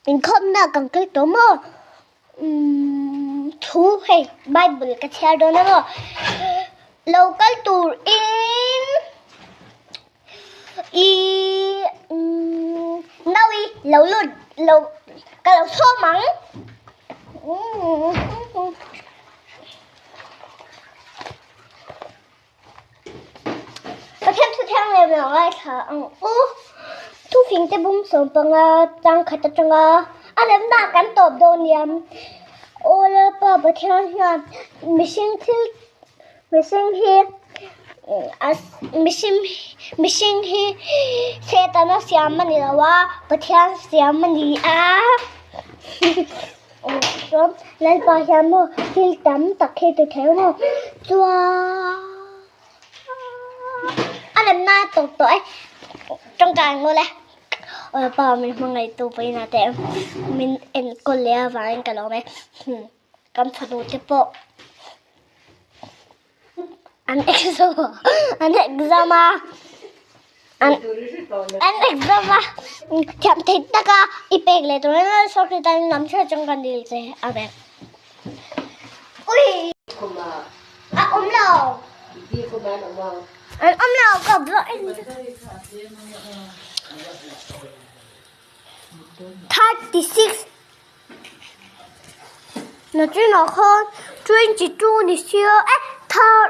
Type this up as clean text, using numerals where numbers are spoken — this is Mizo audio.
Inkhawmna kan kal tawh maw? Umm thu hei Bible ka chhiar dawn a maw? Lo kal tur in ih umm naui lo lut lo ka lo chhawm ang. Pathian thu thiang leh lo ngaithla ang u. Thufing te bum 15 chang khat atanga a remna kan tawp dawn nia. Aw Lalpa Pathian hian mihring thil mihring hi mihring mihring hi Setana siam a ni lo a Pathian siam a ni a. Aw chuan Lalpa hian maw thil tam tak hi ti thei maw chuan a remna a tawp tawh e tangkai ang aw le aw Lalpa min hmangaih tu pawhin a te min enkawl leh avangin ka lawm e kan fanu te pawh an exam an exam a an an exam a thiam thei taka i pek leh tur in sorkar tan lam hriat chuan ka dil che amen ui a awm lo an awm lo ka blog en 36 Nachinah khan 22 ni sia e thar.